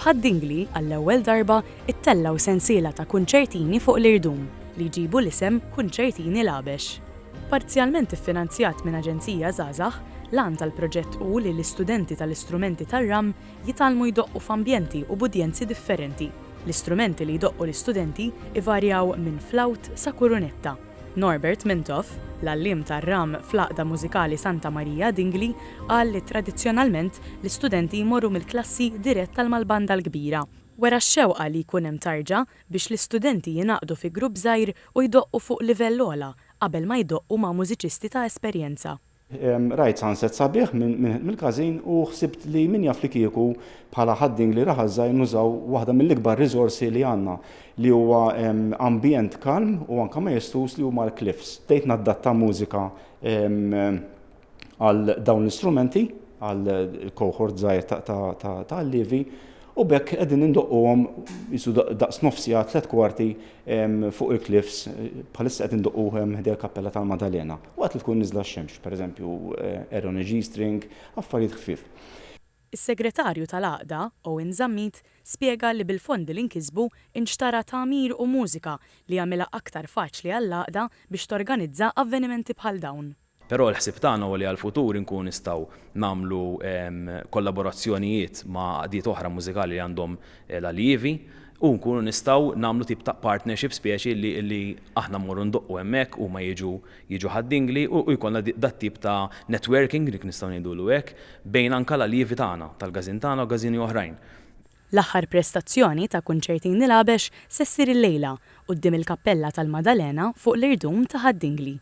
F'Ħad-Dingli, għall-ewwel darba, ittellgħu sensiela ta' kunċertini fuq l-irdum, li jġibu l-isem Kunċertini l-Għabex. Parzjalment iffinanzjat minn Aġenzija Żgħażagħ, l-għan tal-proġett hu li l-istudenti tal-istrumenti tar-ram jitgħallmu jdoqqu f'ambjenti u b'udjenzi differenti. L-istrumenti li jdoqqu l-istudenti jvarjaw minn flawt sa kurunetta. Norbert Mintoff, l-għalliem tar-ram fl-Għaqda Mużikali Santa Marija Dingli, qal li tradizzjonalment l-istudenti jmorru mill-klassi dirett għal mal-banda l-kbira. Wera x-xewqa li jkun hemm tarġa biex l-istudenti jingħaqdu fi grupp żgħir u jdoqqu fuq livell ogħla qabel ma jdoqqu ma' mużiċisti ta' esperjenza. Rajt sunset sabiħ mill-każin u ħsibt li min jaf li kieku bħala Ħad-Dingli raħal żgħir nużaw waħda mill-ikbar riżorsi li għandna li huwa ambjent kalm u anke majestuż li huma l-cliffs. Bdejt naddatta mużika għal dawn l-istrumenti għal cohort żgħir ta' allievi U b'hekk qegħdin indoqquhom qisu daqs nofs siegħa, 3/4 fuq il-cliffs, bħalissa qed indoqqu ħdejn il-Kappella tal-Madalena, waqt li tkun niżla x-xemx, pereżempju air on a G-string, affarijiet ħfief. Is-Segretarju tal-Għaqda, Owen Zammit, spjega li bil-fondi li nkisbu nxtara tagħmir u mużika li jagħmilha aktar faċli għall-Għaqda biex torganizza avvenimenti bħal dawn. Però l-ħsieb tagħna huwa li għall-futur inkunu nistgħu nagħmlu kollaborazzjonijiet ma' għaqdiet oħra mużikali li għandhom l-allievi u nkunu nistgħu nagħmlu tip ta' partnership speċi li li aħna mmorru ndoqqu hemmhekk huma jiġu jiġu Ħad-Dingli u jkollna dat-tip ta' networking jekk nistgħu ngħidulu hekk bejn anke l-allievi tagħna tal-każin tagħna u każini oħrajn. L-aħħar prestazzjoni ta' Kunċertini l-Għabex se ssir illejla quddiem il-Kappella tal-Madalena fuq l-irdum ta' Ħad-Dingli.